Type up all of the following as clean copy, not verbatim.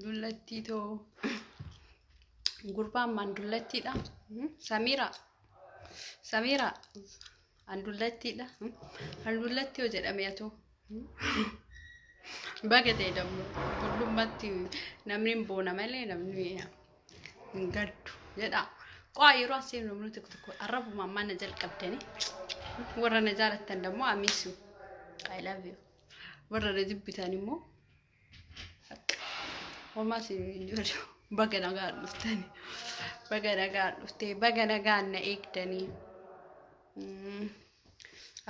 Dullattii too gurbaan maan dullattiidha. Samiira Samiira an dullattiidha. An dullattii yoo jedhame atoo baga ta'e dammoo tullummatti namni hin boona malee namni hin gaddu jedha. Qo'aa yeroo as seenu namni tokko tokko arrabuma ammaa na jalqabdanii warra na jaalattan dammoo I miss you. I love you. Warra na jibbitan immoo homaa si hin jiru. Baga nagaan dhuftanii. Baga nagaan dhuftee baga nagaan na eegdanii.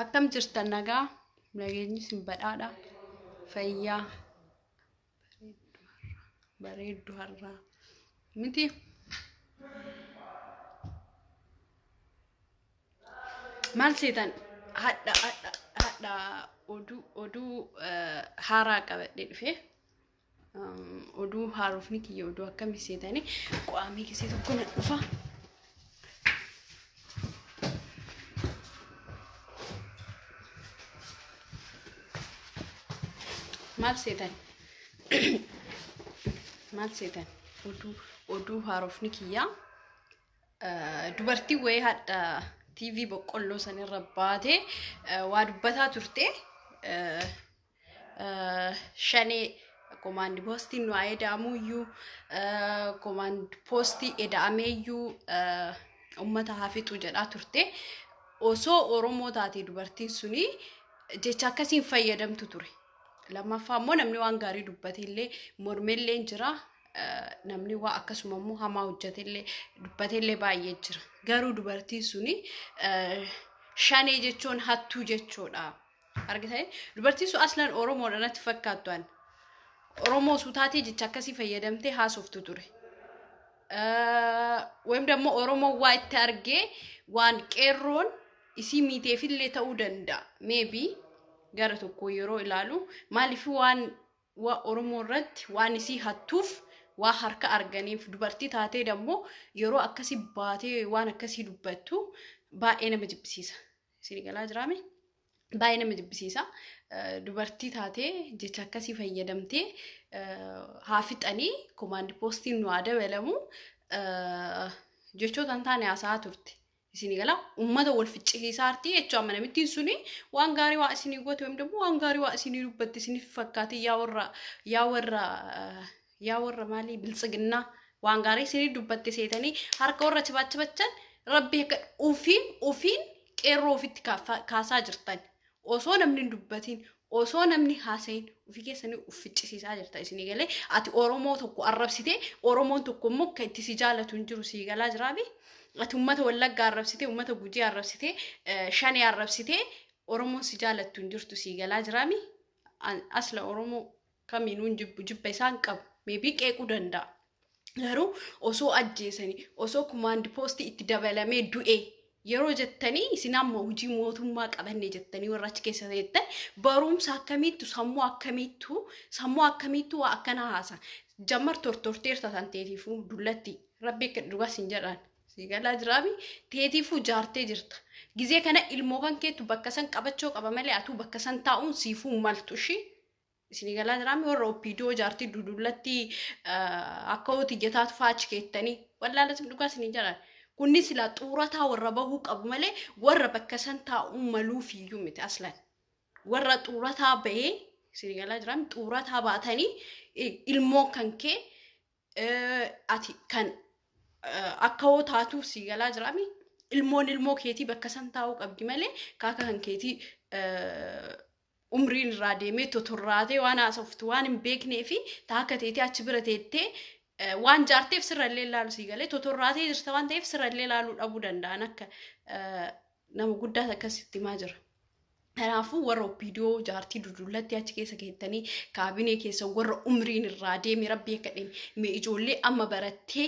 Akkam jirtan nagaa? Nageenyi isin badhaadha. Fayyaa. Bareeddu har'aa. Miti. Maal seetan hadha hadha hadha oduu oduu haaraa qabadhee dhufe. Oduu haarofni kiyya oduu akkamii seetanii qo'amee kisee tokko na dhufa. Maal seetan? Maal seetan? Oduu oduu haarofni kiyyaa dubartii wayii hadha TV boqqolloo sanirra baatee waa dubbataa turte. Shanee komaandi poostiin nu haa eda'amuyyuu komaandi poostii eda'ameeyyuu uummata haa fixu jedhaa turte. Osoo Oromoo taate dubartiin suni jecha akkasiin fayyadamtu ture. Lammaffaa immoo namni waan gaarii dubbate illee mormellee jira. Namni waa akkasuma immoo hamaa hojjetellee dubbatellee baay'ee jira. Garuu dubartiin suni shanee jechuun hattuu jechuudha. Argitanii dubartiin sun aslan Oromoodha natti fakkaattu ani. Oromoo osoo taatee jecha akkasii fayyadamtee haasoftu ture. Wayim dammoo Oromoo waa itti argee waan qeerroon isii miiteefillee ta'uu danda'a. Maybe gara tokko yeroo ilaalu maaliif waan waa Oromoo irratti waan isii hattuuf waa harka arganiif dubartii taatee dammoo yeroo akkasii baatee waan akkasii dubbattu baay'ee nama jibbisiisa. Isin galaa jiraame? Baay'ee nama jibbisiisa. Dubartii taatee jecha akkasii fayyadamtee haa fixanii komaandi poostiin nu haa dabalamu jechoota hin taane haasa'aa turte. Isin gala uummata wal ficcisiisaa artii jechuudha. Amma namittiin suni waan gaarii waa isinii goote yookiin immoo waan gaarii waa isinii dubbatte isiniif fakkaate yaa warra yaa warra yaa warra maalii biltsiginnaa waan gaarii isinii dubbatte seetanii harka warra chibaachibachan rabbi akka ufiin ufiin qeerroo ofitti kaasaa jirtan. Osoo namni hin dubbatin osoo namni haasayin ofii keessanii uf ficcisiisaa jirta isinii galee ati Oromoo tokko arrabsitee Oromoon tokko immoo akka itti si jaalatu hin jiru sii galaa jiraabi. Ati uummata Wallaggaa arrabsitee uummata Gujii arrabsitee Shanee arrabsitee Oromoon si jaalattu hin jirtu sii galaa jiraami. Asla Oromoo kamiinuu hin jibbu jibba isaan qabu meebii qeequu danda'a. Garuu osoo ajjeesanii osoo kumaandi poostii itti dabalamee du'e yeroo jettanii isin amma hojii mootummaa qabanne jettanii warra achi keessa jettan barumsa akkamiittu sammuu akkamiittu sammuu akkamiittu waa akkana haasa. Jammar tortorteerta tan teetiifuu dullatti rabbi akka dhugaas hin jedhaan. Si galaa jiraami teetiifuu jaartee jirta. Gizee kana ilmoo kan keettu bakka san qabachoo qaba malee atuu bakka san taa'uun siifuu maltu ishii. Isin galaa jiraami warra OPDO jaartii dudullatti akka hooti jetaatu fa'aa achi keettanii wallaalas dhugaas hin jedhan. Kunni silaa xuurataa warra bahuu qabu malee warra bakka san taa'uu maluuf iyyuu miti aslan. Warra xuurataa bahee isin galaa jiraami xuurataa baatanii ilmoo kan kee ati kan akka hoo taatuuf si galaa jiraami ilmoon ilmoo keetii bakka san taa'uu qabdi malee kaaka kan keetii umriin irraa deemee totorraatee waan haasoftu waan hin beeknee fi taaka teetee achi bira teettee waan jaarteef sirrallee ilaalu sii galee totorraatee jirta waan ta'eef sirrallee ilaaluu dhabuu danda'an akka nama guddaas akkasitti himaa jira. Kanaafuu warra OPDO jaartii dudullatti achi keessa keettanii kaabinee keessa warra umriin irraa deeme rabbi akka deeme mee ijoollee amma barattee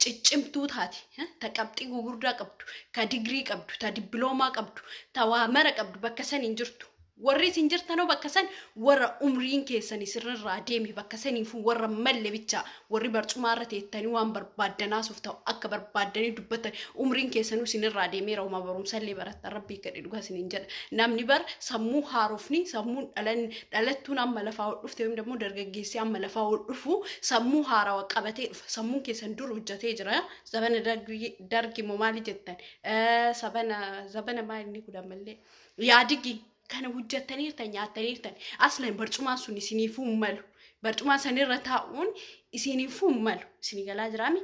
ciccimtuu taate ta qabxii gugurdaa qabdu ka digirii qabdu ta dippiloomaa qabdu ta waa mara qabdu bakka san hin jirtu. Warri isin jirtanoo bakka san warra umriin keessanii sirrirraa deeme, bakka saniifuu warra malle bicha. Warri barcumaarra teettanii waan barbaadanaasuuf ta'u akka barbaaddanii dubbatan, umriin keessanuu isinirraa deemeera. Uma barumsallee barattan, rabbii gadhe, dhugaa isiniin jedha. Namni bar sammuu haarofni, sammuun dhalattuun amma lafaa ol dhufte yookiin immoo dargaggeessi amma lafaa ol dhufu sammuu haarawaa qabatee dhufa. Sammuun keessan dur hojjetee jira. Zabana dargi moo maali jettan, sabana zabana maali inni kun ammallee yaadigi kana hojjettaniirtan, nyaattaniirtan. Aslan barcumaan sun isiniifuu hin malu. Barcumaan sanirra taa'uun isiniifuu hin malu. Isinii galaa jiraami?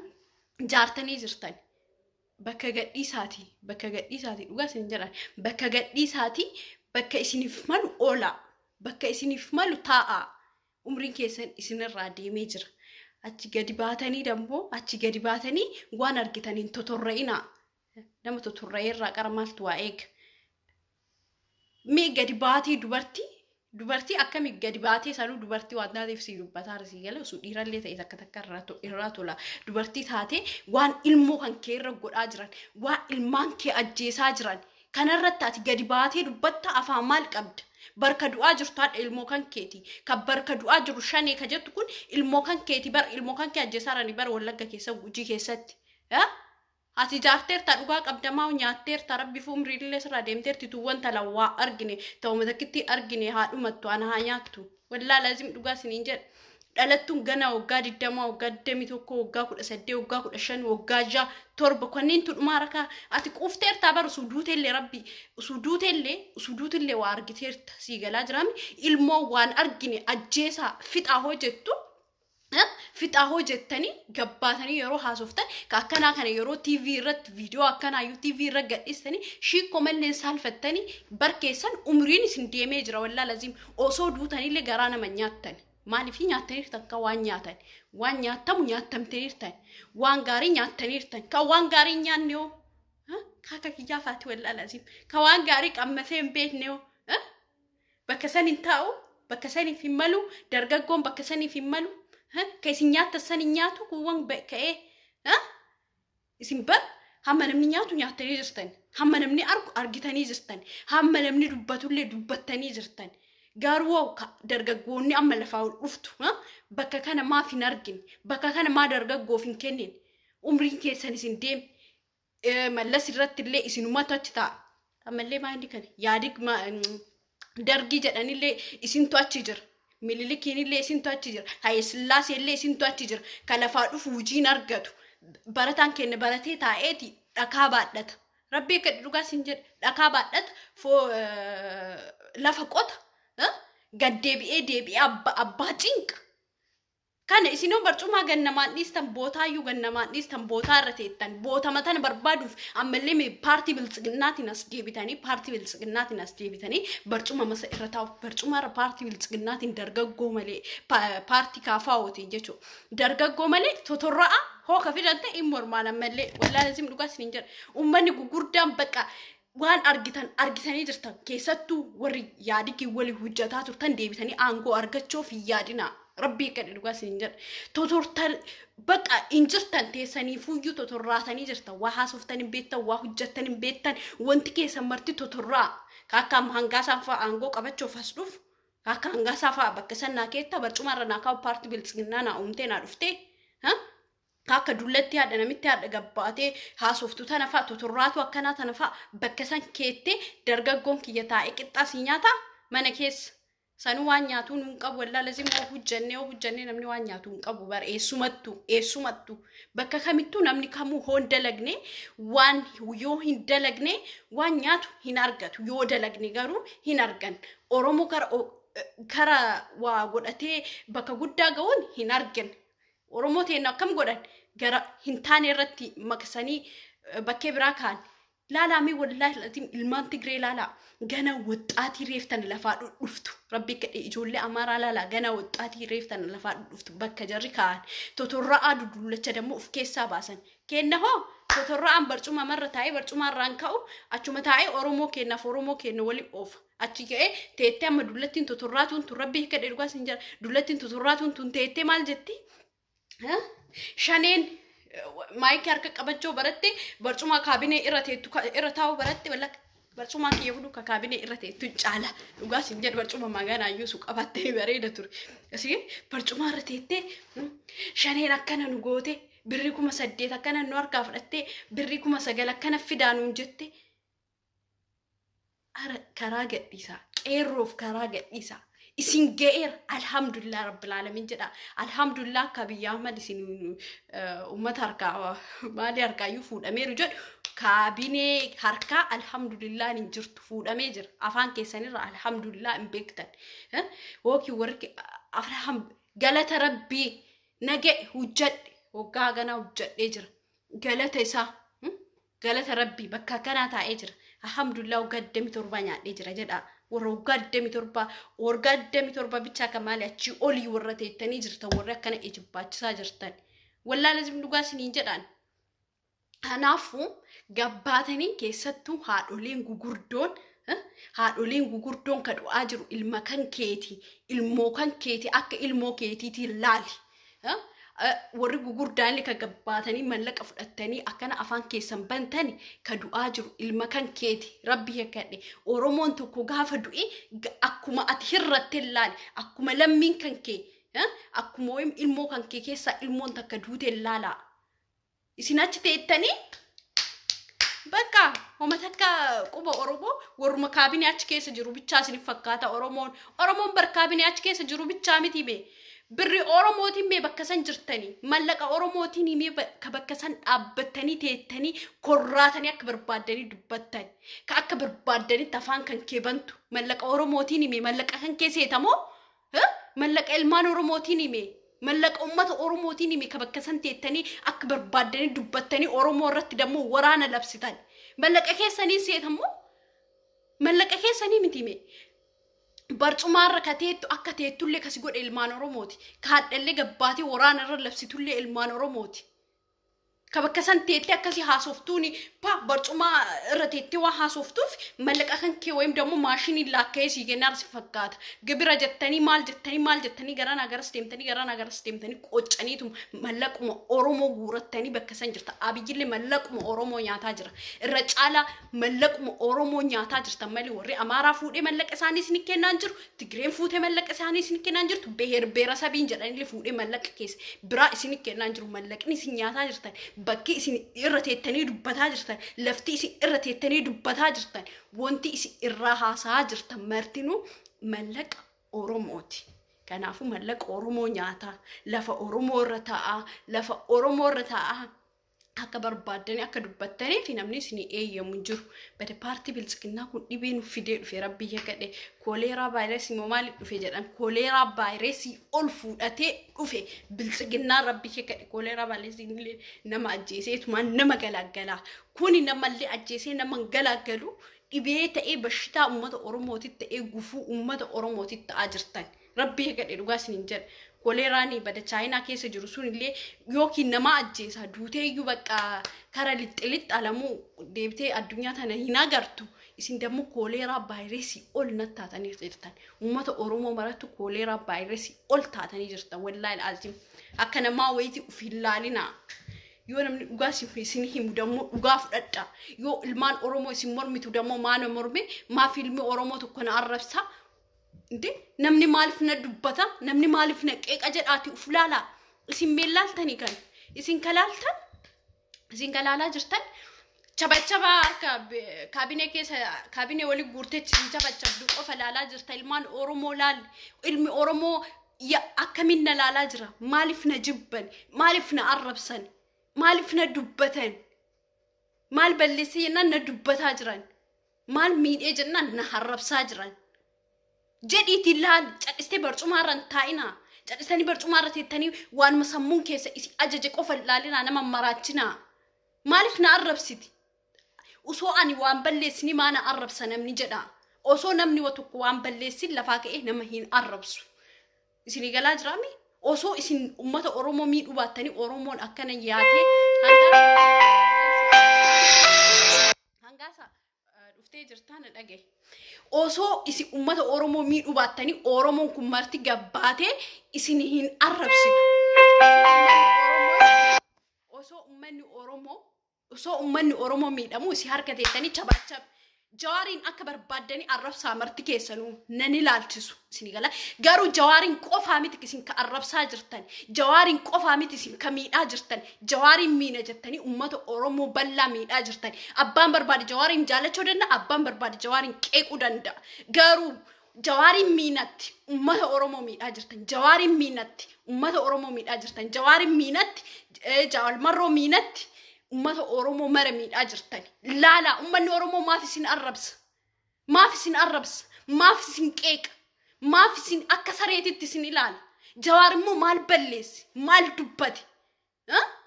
Jaartanii jirtan. Bakka gadhiisaati. Bakka gadhiisaati, dhugaa isin jedhan. Bakka gadhiisaati, bakka isiniif malu oolaa. Bakka isiniif malu taa'aa. Umriin keessan isinirraa deemee jira. Achi gadi baatanii dammoo, achi gadi baatanii waan argitaniin totorra'inaa. Nama totorra'eerraa qara maaltu waa eega? Mee gadi baatee dubartii akkamii gadi baatee, sanuu dubartii waan taateef si dubbataa, sii gala, osoo dhiirallee ta'e takka takka irraa tola. Dubartii taatee waan ilmoo kan kee irra godhaa jiran, waan ilmaan kee ajjeesaa jiran kanarratti ati gadi baatee dubbatta, afaan maal qabda? Barka du'aa jirtu haadha ilmoo kan keeti. Kan barka du'aa jiru shanee ka jettu kun ilmoo kan keeti, bar ilmoo kan kee ajjeesaa jirani bar Wallagga keessa, Gujii keessatti. Ati jaarteerta, dhugaa qabdamaa, nyaatteerta, rabbi umrii illee sirraa deemteerti. Tuuwwan tala waa argine ta'uma takkitti argine, haa dhumattu, ana haa nyaattu. Wallaa laazim, dhugaa isiniin jedha. Dhalattuun gana waggaa 20, waggaa 21, waggaa 18, waggaa 15, waggaa 6, 7 kanneentu dhumaa rakaa. Ati quufteertaa bara, usuu duuteellee, rabbi usuu duuteellee waa argiteerta. Sii galaa jiraami? Ilmoo waan argine ajjeesaa fixaa hoo jettu, fixaa hoo jettanii gabbaatanii yeroo haasoftan, ka akkanaa kana yeroo TV irratti viidiyoo akkanaa iyyuu TV irra gadhiistanii shiikko malleen saalfattanii barkeessan, umriin isin deemee jira. Wallaa laziim, osoo duutanillee garaa nama nyaattan. Maaliif nyaattaniirtan? Kan waan nyaatan, waan nyaattamu nyaatamtaniirtan, waan gaarii nyaattaniirtan. Kan waan gaarii hin nyaanne hoo, kaaka kiyyaa faati, wallaa laziim, kan waan gaarii qammasee hin beekne hoo bakka san hin taa'u, bakka saniif hin malu. Dargaggoon bakka saniif hin malu. Ka isin nyaattan san hin nyaatu kuuwwan ka'ee isin bar. Hamma namni nyaatu nyaattanii jirtan, hamma namni argu argitanii jirtan, hamma namni dubbatullee dubbattanii jirtan. Garuu dargaggoonni amma lafaa ol dhuftu bakka kana maaf hin argine? Bakka kana maa dargaggoof hin kennin? Umriin keessan isin deeme. Mallas irratti illee isinumatu achi ta'a. Ammallee maali kana yaadig dargii jedhanillee isintu achi jira. Mililikiin illee isintu achi jira. Hayesillaasee illee isintu achi jira. Ka lafaa dhufu hojiin argatu. Barataan keenya baratee taa'eeti dhakaa baadhata. Rabbi akka dhugaa sin jedha, dhakaa baadhata, lafa qota, gad deebi'ee deebi'ee abbaa cinqa. Kana isinoo barcumaa gannamaan dhiistan, bootaayyuu gannamaan dhiistan, bootaa irra teettan, bootama tana barbaaduuf ammallee mee paartii biltsiginnaatiin as deebitanii, paartii biltsiginnaatiin as deebitanii barcuma masa irra taa'u, barcuma irra paartii biltsiginnaatiin dargaggoo malee, paartii kaafaa'ootiin jechuudha. Dargaggoo malee totorra'a hoo ka fidan ta'e hin mormaan ammallee. Wallaahi lazim, dhugaa isiniin jedha. Uummanni gugurdaan bakka waan argitan argitanii jirtan. Keessattuu warri yaadigii walii hojjetaa turtan deebitanii aangoo argachuuf hin yaadinaa. Rabbii akka dhugaa isiniin jedha. Totortan bakka hin jirtan, teessaniifuyyuu totorraatanii jirtan. Waa haasoftan hin beektan, waa hojjettan hin beektan, wanti keessan marti totorraa. Akka hangaasaan fa'a aangoo qabachuuf as dhufu. Akka hangaasaa fa'a bakka san naa keetta, barcuma irra naa kaa'u, paartii biltsiginnaa naa uumtee naa dhuftee. Akka dullatti haadha namitti haadha gabbaatee haasoftu tana fa'a, totorraatu akkanaa tana fa'a bakka san keettee dargaggoon kiyya taa'ee qixxaa sii nyaata mana keessa. Sanuu waan nyaatuu nuun qabu. Wallaa lazim, hoo hojjannee namni waan nyaatu hin qabu bara. Eessumattu bakka kamittuu namni kamuu hoo hin dalagne, waan yoo hin dalagne waan nyaatu hin argatu. Yoo dalagne garuu hin argan. Oromoo kara waa godhatee bakka guddaa ga'uun hin argan. Oromoo ta'een akkam godhan? Gara hin taane irratti maqsanii bakkee biraa ka'an. Laalaamee, wallaahi lazim, ilmaan Tigree laalaa, gana waxxaatii reeftan lafaa dhudhuftu. Rabbi kadhe, ijoollee Amaaraa laalaa, gana waxxaatii reeftan lafaa dhudhuftu bakka jarri kaa'an. Totorra'aa dudullacha dammoo of keessaa baasan. Kenna hoo totorra'aan barcuma marra taa'ee, barcuma irraan ka'u, achuma taa'ee Oromoo kennaaf Oromoo kenna wali oofa. Achi ka'ee teettee amma dullattiin totorraatuun tun, rabbi kadhe, dhugaa sin jira, dullattiin totorraatuun tun teettee maal jetti? Shaneen maayikii harka qabachuu baratte, barcuma kaabinee irra teettu irra taa'uu baratte. Walla Barcumaan kiyya kun akka kaabinee irra teettu caala. Dhugaa siin jedhu barcuma magaalaa su qabattee bareeda ture. Asii barcumaa irra teettee shaneen akkana nu goote birrii 8,000 akkana nu harkaa fudhattee birrii 9,000 akkana fidaa nuun jette. Karaa gadhiisaa qeerroof karaa gadhiisaa. Isin ga'eera alhamdulillah rabbil alamin jedha. Alhamdulillah akka Abiyyi Ahmad isin uummata harkaa maali harkaayyuu fuudhameeru jedhu kaabinee harkaa alhamdulillah hin jirtu fuudhamee jira. Afaan keessanirra alhamdulillah hin beektan. Yookiin warri galata rabbii naga'e hojjedhe waggaa ganaa hojjedhee jira. Galata isaa galata rabbii bakka kanaa taa'ee jira. Alhamdulillah waggaa 27 nyaadhee jira jedha. Warra waggaa 27 waggaa 27 bichaa kan maali achii olii warra teettanii jirtan warra akkana ijibbaachisaa jirtan. Wallaa lazim dhugaa isiniin jedhaan. Kanaafuu gabbaatanii keessattuu haadholiin gugurdoon ka du'aa jiru ilma kan keeti ilmoo kan keeti akka ilmoo keetiitiin laali. Warri gugurdaan ka gabbaatanii mallaqa fudhattanii akkana afaan keessan bantani ka du'aa jiru ilma kan keeti rabbi hiikkadhe. Oromoon tokko gaafa du'e akkuma ati hirratte laali akkuma lammiin kan kee akkuma ilmoo kan kee keessaa ilmoon takka duute laalaa. Isin achi teettanii bakka homa takka quba Oromoo warruma kaabinee achi keessa jiru bichaa isin fakkaata Oromoon. Oromoon bar kaabinee achi keessa jiru bichaa miti bee. Birri Oromootiin mee bakka san jirtanii mallaqa Oromootiin mee bakka san dhaabbattanii teettanii korraatanii akka barbaaddanii dubbattan ka akka barbaaddanitti afaan kan kee bantu mallaqa Oromootiin mee mallaqa kan kee seetamoo mallaqa ilmaan Oromootiin mee mallaqa uummata Oromootiin mee ka bakka san teettanii akka barbaaddanii dubbattanii Oromoo irratti dammoo waraana labsitan mallaqa keessanii seetamoo mallaqa keessanii miti mee. Barcumaarra ka teettu akka teettullee kasi godhe ilmaan Oromooti. Ka haadhallee gabbaatee waraana irra labsitullee ilmaan Oromooti. Ka bakka san teettee akkasii haasoftuuni pa barcumaa irra teettee waa haasoftuuf mallaqa kan kee wayim dammoo maashiniin laakka'ee sii kennaa si fakkaata. Gibira jettanii maal jettanii maal jettanii garanaa garas deemtanii garanaa garas deemtanii qoccaniitu mallaquma Oromoo guurattanii bakka san jirta. Abiyyillee mallaquma Oromoo nyaataa jira. Irra caalaa mallaquma Oromoo nyaataa jirta malee warri Amaaraa fuudhee mallaqa isaanii isin kennaan jiru. Tigreen fuutee mallaqa isaanii isin kennaan jirtu. Beher beera sabiin jedhanillee fuudhee mallaqa keessa biraa isin kennaan jiru. Mallaqni isin nyaataa jirtan. Bakki isin irra teettanii dubbataa jirtan, lafti isin irra teettanii dubbataa jirtan, wanti isin irraa haasa'aa jirtan martinuu mallaqa Oromooti. Kanaafuu mallaqa Oromoo nyaataa, lafa Oromoo irra taa'aa, lafa Oromoo irra taa'aa akka barbaaddanii akka dubbattanii fi namni isin eeyyamu hin jiru. Bada paartii biltsiginnaa kun dhibee nu fidee dhufe rabbi yakadhe kooleeraa vaayirasii moo maaliif dhufe jedhan kooleeraa vaayirasii ol fuudhatee dhufe biltsiginnaa rabbi yakadhe kooleeraa vaayirasii illee nama ajjeeseetumaan nama galaagalaa. Kuni namallee ajjeesee nama galaagalu dhibee ta'ee bashitaa uummata Oromootitti ta'ee gufuu uummata Oromootitti ta'aa jirtan. Rabbi yakadhe dhugaa isiniin jedha. Koleeraan bada chaayinaa keessa jiru sun illee yookiin nama ajjeesa duutee iyyuu bakka kara lixxe lixxalamuu deebitee addunyaa tana hin agartu. Isin dammoo kooleeraa vaayirasii ol nattaatanii jirtan. Uummata Oromoo marattu kooleeraa vaayirasii ol taatanii jirtan. Wallaahi alazim. Akka namaa wayitii of hin laalinaa. Yoo namni dhugaa isin himu dammoo dhugaa fudhadha. Yoo ilmaan Oromoo isin mormitu dammoo maana morme maaf ilmi Oromoo tokko na arrabsa. Namni maaliif na dubbata? Namni maaliif na qeeqa jedhaati uf laalaa? Isin mee laaltanii kan? Isin kalaaltan? Isin kalaalaa jirtan? Chabachaba harka kaabinee keessa kaabinee walii guurtechi isin chabachabdu qofa laalaa jirta. Ilmaan Oromoo laal. Ilmi Oromoo akkamiin na laalaa jira? Maaliif na jibban? Maaliif na arrabsan? Maaliif na dubbatan? Maal balleessee jennaan na dubbataa jiran? Maal miidhee jennaan na arrabsaa jiran? Jedhiitiin laal cadhistee barcumaarra hin taa'inaa. Cadhistanii barcumaarra teettanii waanuma sammuun keessa isin ajaje qofa laalinaa nama maraachinaa. Maaliif na arrabsiti? Osoo ani waan balleessini maa na arrabsa namni jedha. Osoo namni wa tokko waan balleessin lafaa ka'ee nama hin arrabsu. Isinii galaa jiraami? Osoo isin uummata Oromoo miidhuu baattanii Oromoon akkana yaatee hangaasa dhuftee jirtaa na dhagaye. Osoo isin uummata Oromoo miidhuu baattanii Oromoon kun marti gabbaatee isin hin arrabsitu. Osoo uummanni Oromoo miidhamu isin harka teettanii chabachab Jawaariin akka barbaaddanii arrabsaa marti keessanuu nan ilaalchisu isin gala. Garuu jawaariin qofaa miti isin ka arrabsaa jirtan. Jawaariin qofaa miti isin ka miidhaa jirtan. Jawaariin miina jettanii uummata Oromoo bal'aa miidhaa jirtan. Abbaan barbaade jawaariin jaalachuu danda'a. Abbaan barbaade jawaariin qeequu danda'a. Garuu jawaariin miinatti uummata Oromoo miidhaa jirtan. Jawaariin miinatti uummata Oromoo miidhaa jirtan. Jawaariin miinatti jaalmarroo miinatti uummata Oromoo mara miidhaa jirtan. Laala uummanni Oromoo maaf isin arrabsa? Maaf isin arrabsa? Maaf isin qeeqa? Maaf isin akka sareetitti isin ilaala? Jawaar immoo maal balleesse? Maal dubbate?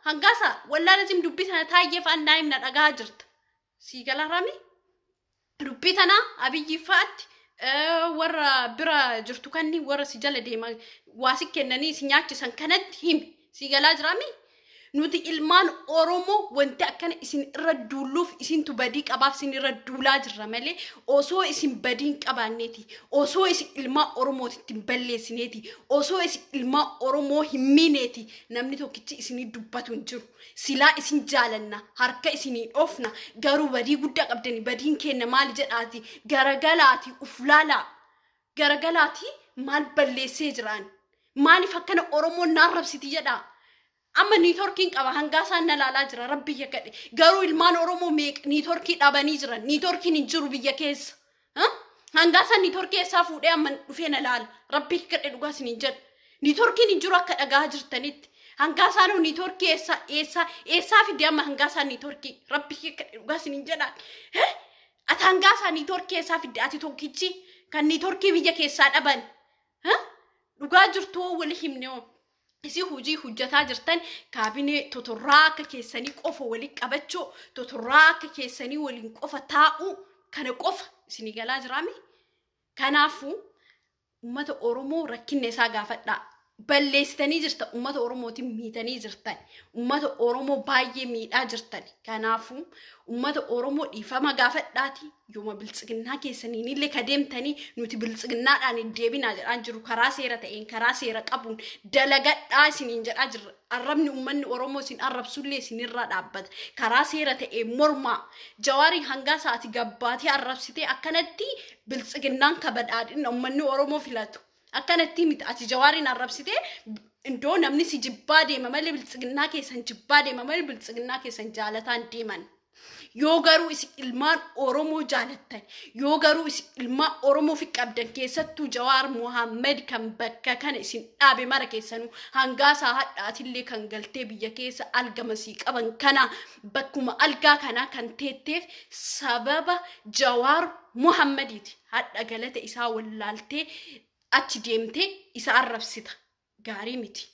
Hangaasa wallaalazim dubbii tana taayyee fa'aan daa'imna dhagaa jirta. Sii galarami? Dubbii tana Abiyyi fa'aatti warra bira jirtu kanni warra si jala deeman waa si kennanii si nyaachisan kanatti himi. Sii galaa jiraami? Nuti ilmaan Oromoo wanti akkana isin irra duulluuf isintu badii qabaaf isin irra duulaa jirra malee osoo isin badii hin qabaanneeti, osoo isin ilmaan Oromootitti hin balleessineeti, osoo isin ilmaan Oromoo hin miineeti namni tokkichi isinii dubbatu hin jiru. Silaa isin jaalanna, harka isinii dhoofna, garuu badii guddaa qabdani badiin kenna maali jedhaati garagalaati uf laalaa garagalaati maal balleessee jiraan maaliif akkana Oromoon naarrabsiti jedhaa. Amma niitorkiin qaba hangaa isaan na laalaa jira rabbi yakadhe. Garuu ilmaan Oromoo meeqa niitorkii dhabanii jiran niitorkiin hin jiru biyya keessa. Hangaa isaan niitorkii eessaa fuudhee amma dhufee na laala rabbi yakadhe dhugaa isin hin jedhu. Niitorkiin hin jiru akka dhagaa jirtanitti. Hangaa isaan niitorkii eessaa eessaa eessaa fidee amma hangaa isaan niitorkii rabbi yakadhe dhugaa isin hin jedhaan. Ati hangaa isaan niitorkii eessaa fidde ati tokkichi kan niitorkii biyya keessaa dhaban. Dhugaa jirtu wali himne hoo. Isi hojii hojjetaa jirtan kaabinee totorraa akka keessanii qofa waliin qabachuu, totorraa akka keessanii waliin qofa taa'uu kana qofa isinii galaa jiraami. Kanaafuu uummata Oromoo rakkinna isaa gaafadhaa. Balleessitanii jirtan uummata Oromootiin miitanii jirtan. Uummata Oromoo baay'ee miidhaa jirtan. Kanaafuu uummata Oromoo dhiifama gaafadhaati. Yooma biltsiginnaa keessaniin illee ka deemtanii nuti biltsiginnaadhaan hin deebinaa jedhaan jiru karaa seera ta'een karaa seera qabuun dalagadhaa isiniin jedhaa jirra. Arrabni uummanni Oromoo isin arrabsullee isinirraa dhaabbata. Karaa seera ta'een mormaa. Jawaarii hangaa sa'aati gabbaatee arrabsitee akkanatti biltsiginnaan ka badhaadhina uummanni Oromoo filatu. Akkanatti miti ati jawaariin arrabsitee iddoo namni si jibbaa deema malee biltsiginnaa keessan jibbaa deema malee biltsiginnaa keessan jaalataan deeman. Yoo garuu isin ilmaan Oromoo jaalattan, yoo garuu isin ilmaan Oromoo fi qabdan keessattuu Jawaar Mohaammed kan bakka kana isin dhaabe mara keessanuu hangaasaa hadhaatillee kan galtee biyya keessa algamasii qaban kana bakkuma algaa kanaa kan teetteef sababa Jawaar Mohammediiti. Hadha galata isaa wallaaltee achi deemtee isa arrabsita. Gaarii miti.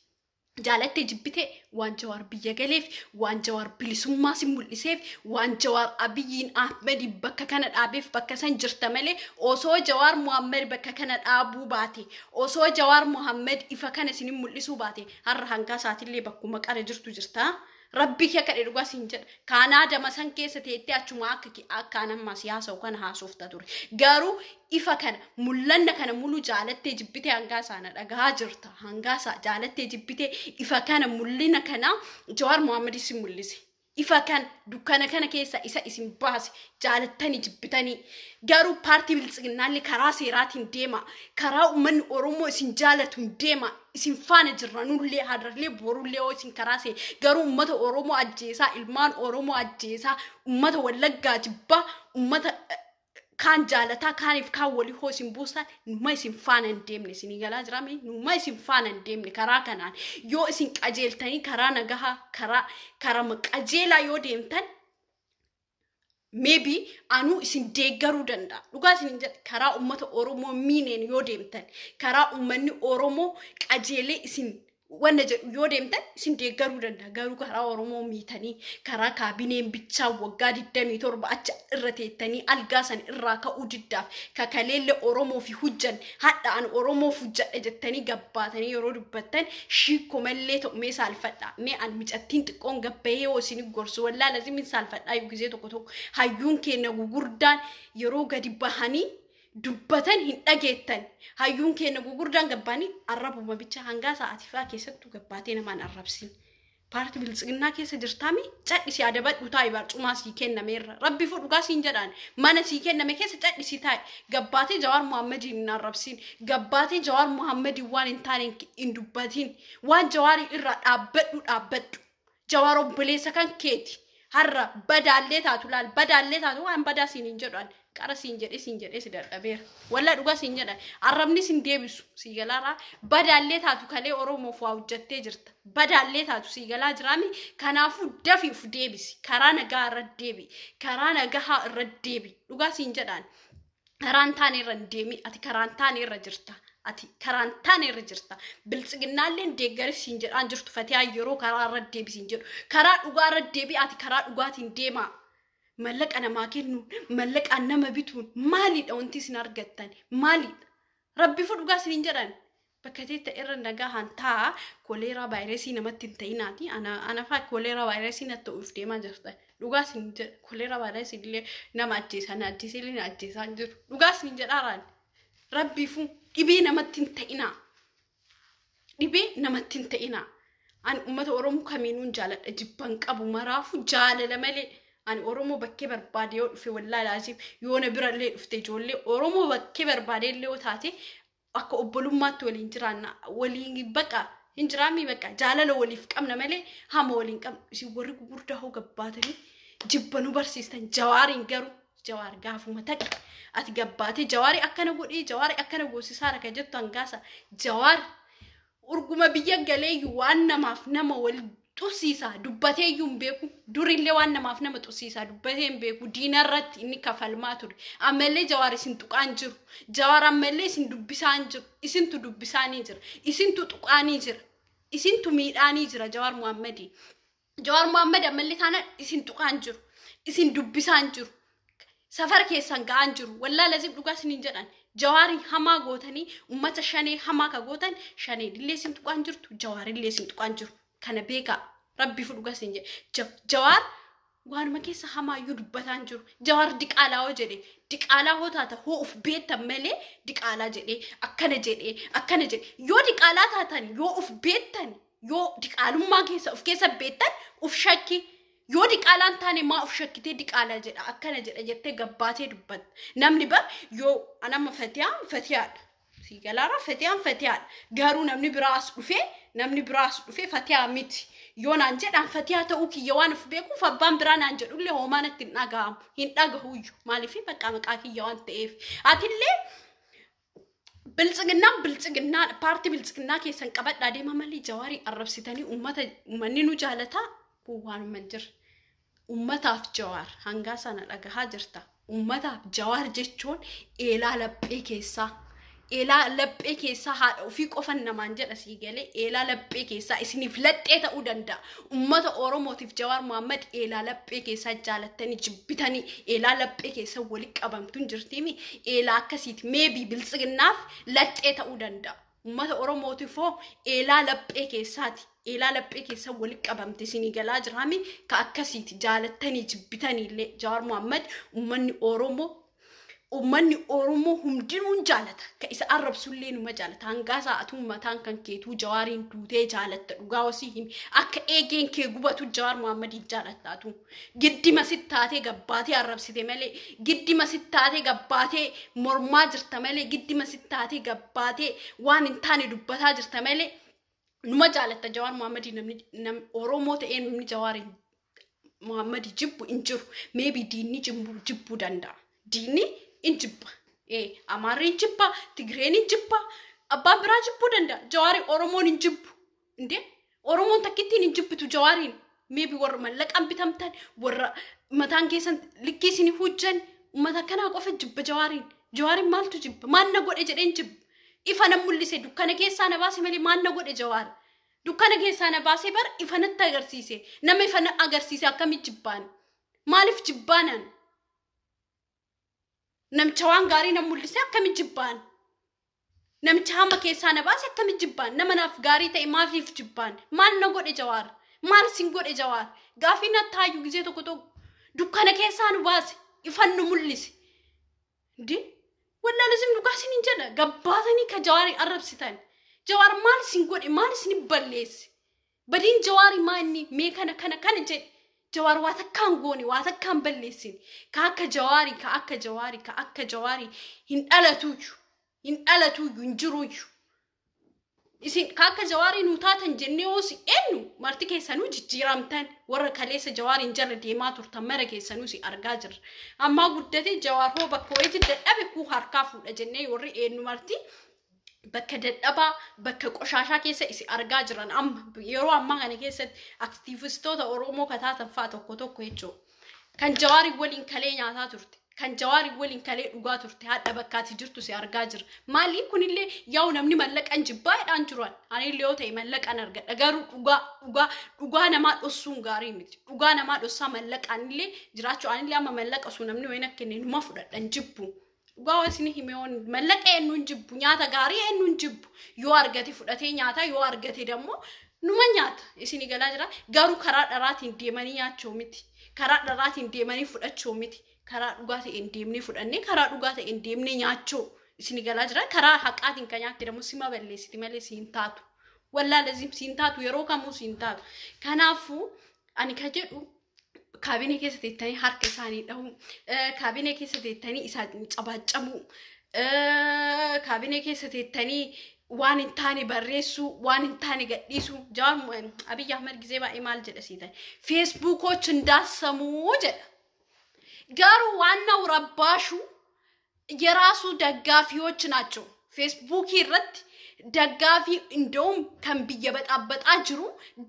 Jaalattee jibbitee waan Jawaar biyya galeef, waan Jawaar bilisummaa si mul'iseef, waan Jawaar Abiyyiin Ahmedi bakka kana dhaabeef bakka san jirta malee osoo Jawaar Mohaammed bakka kana dhaabuu baate, osoo Jawaar Mohaammed ifa kana isin mul'isuu baate har'a hangaa isaatillee bakkuma qara jirtu jirta. Rabbi kee kadhe dhugaa siin jedha. Kaanaa dama san keessa teettee achuma akka akkaan amma siyaasa kana haasofta ture. Garuu ifa kana mul'anna kana mulu jaalattee jibbitee hangaa isaa dhagaa jirta. Hangaa isaa jaalattee jibbitee ifa kana mul'ina kana Jawaar Mohaammed isin mul'ise. Ifa kana dukkana kana keessa isa isin baase jaalattanii jibbitanii. Garuu paartii biltsiginnaallee karaa seeraatiin deema. Karaa uummanni Oromoo isin jaalatuun deema. Isin faana jirra nullee har'allee borullee hoo isin karaa see. Garuu uummata Oromoo ajjeesaa, ilmaan Oromoo ajjeesaa, uummata Wallaggaa jibbaa, uummata kaan jaalataa kaaniif kaan walii hoo isin buusan numa isin faana hin deemne isinii galaa jiraame numa isin faana hin deemne karaa kanaan yoo isin qajeeltanii karaa nagahaa karaa karaa qajeelaa yoo deemtan maybe anuu isin deeggaruu danda'a. Dhugaa isin jedha karaa uummata Oromoo miineen yoo deemtan karaa uummanni Oromoo qajeelee isin wanna jedhu yoo deemtan isin deeggaruu danda'a. Garuu karaa Oromoo miitanii karaa kaabineen bichaa waggaa 27 achi irra teettanii algaa san irraa ka'uu diddaaf kakaleelle Oromoo fi hujjan hadha an Oromoof hujjadha jettanii gabbaatanii yeroo dubbattan shiikko mallee ta'u mee saalfadha. Mee an micattiin xiqqoon gabbayee yoo isin gorsu wallaa lazimin saalfadhaa yoo gisee tokko tokko hayyuun keenya gugurdaan yeroo gadi bahanii dubbatan hin dhageettan. Hayyuun keenya gugurdaan gabbaanii arrabuma bicha hangaa sa'aatii fa'aa keessattuu gabbaatee namaan arrabsin. Paartii biltsiginnaa keessa jirtaami cadhisii adabadhu taa'i barcumaa sii kennameerra. Rabbi fudhugaa siin jedhaan mana sii kenname keessa cadhisii taa'i. Gabbaatee Jawaar Muhammadiin hin arrabsiin. Gabbaatee Jawaar Muhammadiin waan hin taane hin dubbatiin. Waan Jawaarii irraa dhaabbadhu dhaabbadhu. Jawaar obboleessa kan keeti. Har'a badaallee taatu laal badaallee taatu waan badaa siin hin jedhu qara siin jedhee siin jedhee si dadhabeera. Wallaa dhugaa siin jedhan arrabni siin deebisu sii galaaraa badaallee taatu kalee Oromoof waa hojjettee jirta. Badaallee taatu sii galaa jiraami kanaafuu dafii uf deebisi karaa nagaa irra deebi karaa nagaa irra deebi dhugaa siin jedhaan karaan taane irra hin deemi ati karaan taane irra jirta. Ati karaan taane irra jirta. Biltsiginnaalleen deeggaris siin jedhaan jirtu Fatihaa yeroo karaa irra deebisiin jedhu. Karaa dhugaa irra deebi ati karaa dhugaatiin deemaa. Mallaqa namaa kennuun, mallaqaan nama bituun maalidha wanti isin argattan? Maalidha? Rabbi fudhugaa isin jedhan. Bakka teetta irra nagaa hantaa koleeraa vaayirasii namatti hin ta'inaati. Ana fa'aa koleeraa vaayirasii natti ta'uuf deemaa jirta. Dhugaa isin jedha. Koleeraa vaayirasii illee nama ajjeesaa na ajjeesee illee na ajjeesaa hin jiru. Dhugaa isin jedhaaraan. Rabbiifuu dhibee namatti hin ta'inaa. Dhibee namatti hin ta'inaa. Ani uummata Oromoo kamiinuu jaaladha jibban qabu maraafu jaalala malee. Ani Oromoo bakkee barbaade yoo dhufe wallaahi laazim yoo na bira illee dhufte ijoollee Oromoo bakkee barbaade illee yoo taate akka obbolummaatti waliin jiraanna waliin baqa hin jiraamii baqa jaalala waliif qabna malee hama waliin qabna isin warri gugurdaa hoo gabbaatanii jibba nu barsiistan Jawaariin garuu Jawaar gaafuma takka ati gabbaatee Jawaari akkana godhee Jawaari akkana goosisaa raka jettu hangaasa Jawaar urguma biyya galeeyyu waan namaaf nama wal xusiisaa dubbatee iyyuu hin beeku durillee waan namaaf nama xusiisaa dubbatee hin beeku diinarratti inni kafalmaa ture ammallee Jawaar isin tuqaan jiru Jawaar ammallee isin dubbisaan jiru isintu dubbisaanii jira isintu tuqaanii jira isintu miidhaanii jira Jawaar Muhammadii Jawaar Muhammad ammallee taana isin tuqaan jiru isin dubbisaan jiru safara keessan ga'aan jiru wallaa lazim dhugaa isiniin jedhan Jawaarii hamaa gootanii ummata shanee hamaa ka gootan shanee illee isin tuqaan jirtu Jawaarillee isin tuqaan jiru kana beekaa rabbi fudhugaa isin jedhe Jawaar waanuma keessa hamaayyuu dubbataan jiru Jawaar diqaalaa hoo jedhe diqaalaa hoo taata hoo uf beektan malee diqaalaa jedhee akkana jedhee akkana jedhe yoo diqaalaa taatan yoo uf beektan yoo diqaalummaa keessa uf keessa beektan uf shakki yoo diqaalaan taane maa uf shakkitee diqaalaa jedha akkana jedha jettee gabbaatee dubbatta namni bar yoo anama Fatiyaan Fatiyaadha sii galaara Fatiyaan Fatiyaadha garuu namni biraas dhufee Fatiyaa miti yoo naan jedhaan Fatiyaa ta'uu kiyya waan of beekuuf abbaan biraa naan jedhullee homaa natti hin dhaga'amu hin dhagahuyyuu maaliif bakka maqaa kiyya waan ta'eef atillee biltsiginnaan paartii biltsiginnaa keessan qabadhaa deema malee Jawaarii arrabsitanii uummata uummanni nu jaalataa kun waanuma hin jirre. Ummataaf Jawaar hangaa sana dhagahaa jirta. Ummataaf Jawaar jechuun eelaa laphee keessaa. Eelaa laphee keessaa haadha ofii qofan namaan jedha sii galee eelaa laphee keessaa isiniif laphee ta'uu danda'a. Ummata Oromootiif Jawaar Muhammad eelaa laphee keessaa jaalattanii jibbitanii eelaa laphee keessaa walitti qabamtuun jirtiimi eelaa akkasiiti meebii biltsiginnaaf laphee ta'uu danda'a. Ummata Oromootiif hoo eelaa laphee keessaati. Eelaa laphee keessa walitti qabamte isinii galaa jiraami ka akkasiiti jaalattanii jibbitanii illee Jawaar Muhammad uummanni Oromoo hundinuun jaalata. Ka isa arrabsullee numa jaalata. Hangaa sa'atuu mataan kan keetuu Jawaariin duutee jaalatta dhugaa osii himi. Akka eegeen kee gubatu Jawaar Muhammadiin jaalattaatu. Giddima sit taatee gabbaatee arrabsite malee giddima sit taatee gabbaatee mormaa jirta malee giddima sit taatee gabbaatee waan hin taane dubbataa jirta malee numa jaalatta Jawaar Muhammadii namni Oromoo ta'ee namni Jawaariin Muhammadii jibbu hin jiru. Meebii diinni jibbuu danda'a. Diinni hin jibba. Amaarri hin jibba, Tigreen hin jibba, abbaan biraa jibbuu danda'a. Jawaarii Oromoon hin jibbu. Indee Oromoon takkittiin hin jibbitu Jawaariin. Meebii warra mallaqaan bitamtan, warra mataan keessan likkii isin hojjan, uummata kanaa qofa jibba Jawaariin. Jawaariin maaltu jibba? Maal na godhe jedheen jibba. Ifa na mul'ise dukkana keessaa na baase malee maal na godhe Jawaar? Dukkana keessaa na baase bar ifa natti agarsiise. Nama ifa na agarsiise akkamitti jibbaan? Maaliif jibbaanan? Namicha waan gaarii na mul'ise akkamitti jibbaan? Namicha hama keessaa na baase akkamitti jibbaan? Nama naaf gaarii ta'e maaliif jibbaan? Maal na godhe Jawaar? Maal sin godhe Jawaar? Gaafii na taayyuu gizee tokko tokko dukkana keessaa nu baase ifan nu mul'ise. Indee wallaa lazim dhugaa isin hin jedha gabbaatanii ka Jawaarii arrabsitan. Jawaar maal isin godhe maal isin balleesse? Badiin Jawaarii maa inni mee kana kana kana jedhe. Jawaar waa takkaan goone, waa takkaan balleessine. Ka akka Jawaarii, ka akka Jawaarii, ka akka Jawaarii hin dhalatuuyyu. Hin dhalatuuyyu, hin jiruuyyu. Isin ka akka Jawaarii nuu taatan jennee hoos eenyu marti keessanuu jijjiiramtan, warra kaleessa Jawaariin jala deemaa turtan mara keessanuu si argaa jirra. Ammaa guddatee Jawaar hoo bakka wayiitti dadhabe kuu harkaa fuudha jennee warri eenyu marti bakka dadhabaa, bakka qoshaashaa keessa isi argaa jiran amma yeroo ammaa kana keessatti aktiivistoota Oromoo kataatan fa'a tokko tokko jechuudha. Kan Jawaarii waliin kalee nyaataa turte, kan Jawaarii waliin kalee dhugaa turte, hadha bakkaati jirtu si argaa jira. Maali kunillee yaa'u namni mallaqan jibbaadhaan jiran, anillee yoo ta'e mallaqan argadha, garuu dhugaa dhugaa dhugaa namaa dhossuun gaarii miti. Dhugaa namaa dhossaa mallaqaan illee jiraachuu, anillee amma mallaqa osoo namni wayin akka inni numa fudhadhan jibbu. Dhugaa isin hime, mallaqa eenyuun jibbu, nyaata gaarii eenyuun jibbu, yoo argate fudhatee nyaata, yoo argate dammoo numa nyaata. Isin galaa jira, garuu karaa dharaatiin deemanii nyaachuu miti, karaa dharaatiin deemanii fudhachuu miti, karaa dhugaa ta'een deemnee fudhannee, karaa dhugaa ta'een deemnee nyaachuu. Isin galaa jira, karaa haqaatiin kan nyaatte dammoo sima balleessiti malee siin taatu. Wallaa lazim siin taatu, yeroo kamuu siin taatu. Kanaafuu ani ka jedhu, kaabinee keessa teettanii harka isaanii dhahuu, kaabinee keessa teettanii isaan cabaacabuu, kaabinee keessa teettanii waan hin taane barreessuu, waan hin taane gadhiisuu. Jawaar Abiyyi Ahmed gizee baay'ee maal jedha siitan? Feesbuukooች እንዳሰሙ jedha. Garuu ዋናው ረባሹ የራሱ ደጋፊዎች ናቸው። Feesbuukii irratti ደጋፊ እንደውም kan biyya baxaabaxaa jiru